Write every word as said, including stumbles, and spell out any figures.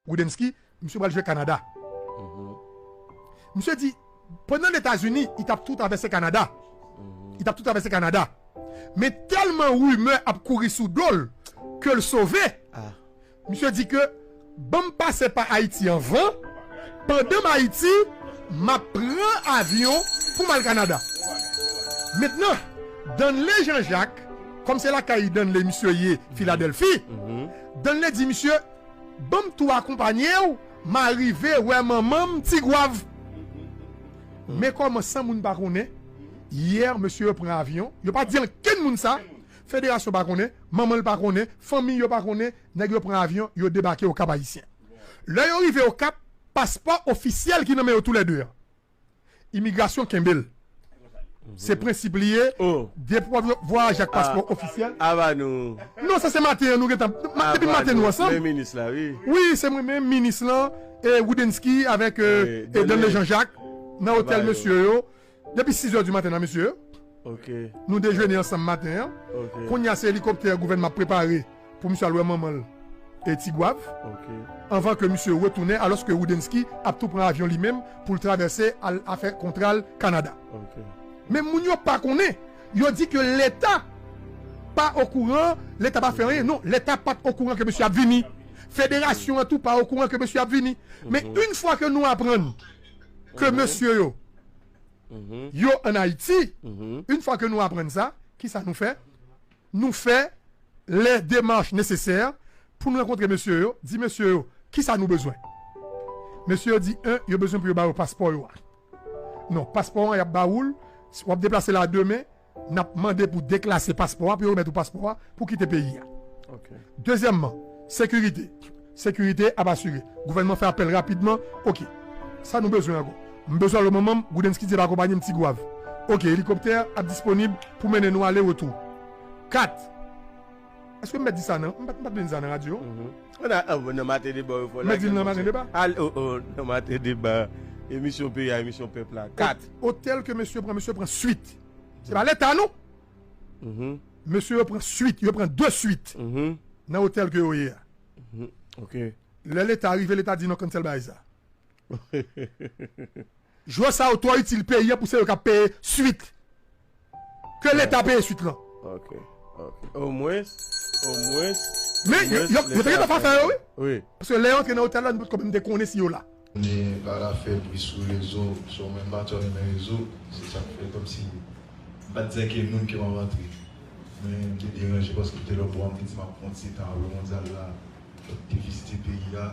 Woodensky, misye pral jwe Kanada. Misye di, pandan Letazini, li t ap tou travèse Kanada. Li t ap tou travèse Kanada. Men tèlman rimè ap kouri sou do l ke l sove. Misye di ke, ban m pase pa Ayiti anvan, pandan m Ayiti, m ap pran avyon pou m al Kanada. Mentnan, Danley Jean Jacques, kòm se lakay Danley misye ye, Filadèlfi, Danley di misye, ban m tou akonpanye w, m a rive wè manman m Ti Gwav. Men kòman san moun pa konnen, yè mesye yo pran avyon, yo pa di ankenn moun sa, federasyon pa konnen, manman l pa konnen, fanmi yo pa konnen, nèg yo pran avyon, yo debake Okap Ayisyen. Lè yo rive Okap, paspò ofisyèl ki nan men yo toulède an, imigrasyon kenbe l. Se prensip li ye, depi w ap vwayaje ak paspò ofisyèl. Aba nou. Non, sa se maten an nou gentan, depi maten nou ansanm. Men minis la, wi. Wi, se mwen menm, minis lan, e Woodensky avèk e Danley Jean Jacques, nan otèl mesye yo, depi sis è di maten nan mesye yo. Nou dejene ansanm maten an. Kounye a se elikoptè gouvènman ap prepare pou misye al wè manman l e Ti Gwav. Anvan ke misye retounen, alòske Woodensky ap tou pran avyon li menm pou l travèse al afè kontra l Kanada. Men moun yo pa konnen. Yo di ke Leta pa okouran, Leta pa fè anyen. Non, Leta pa t okouran ke mesye ap vini. Federasyon an tou pa okouran ke mesye ap vini. Men yon fwa ke nou aprann ke mesye yo, yo ann Ayiti, yon fwa ke nou aprann sa, kisa nou fè? Nou fè lè demach nesesè pou nou rankontre mesye yo, di mesye yo, kisa nou bezwen? Mesye yo di, en, yo bezwen pou yo ba yo paspò yo a. Non, paspò an, y ap ba ou l, w ap deplase la demen, n ap mande pou deklase paspò a, pou yo remèt ou paspò a, pou kite peyi a. Dezyèmman, sekirite. Sekirite ap asire. Gouvènman fè apèl rapidman. Oke. Sa nou bezwen ankò? M bezwen al wè manman m, Woodensky di l ap akonpanye m Ti Gwav. Oke, elikoptè ap disponib pou mennen nou ale retou. Kat. Èske m mèt di sa nan, m pa t, m pa t vle di sa nan radyo? Nan maten deba yo fò lage. M mèt di l nan maten deba? Al, o, o, nan maten deba. Emisyon peyi a, emisyon pèp la. Kat. Otèl ke mesye pran, mesye pran swit. Se pa Leta, non? Mesye yo pran swit, yo pran de swit nan otèl ke yo ye a. Lè Leta rive, Leta di non, cancel bagay sa. Jwè sa yo twò itil peyi an pou se yo k ap peye swit. Ke Leta peye swit lan. Ok, ok. Omwens, omwens. Men yo, yo, yo te gentan fè afè yo, wi. Wi. Paske lè yo antre nan otèl la, nou potko menm te konnen si yo la. Konnen pa la fè bri sou rezo, so mwen m pa twò renmen rezo, se sa k fè kòmsi m pa t di ankenn moun ke m ap antre. Men m te deranje paske m te lòtbò a, m te di m ap pran ti tan apre mondyal la, m te vizite peyi a.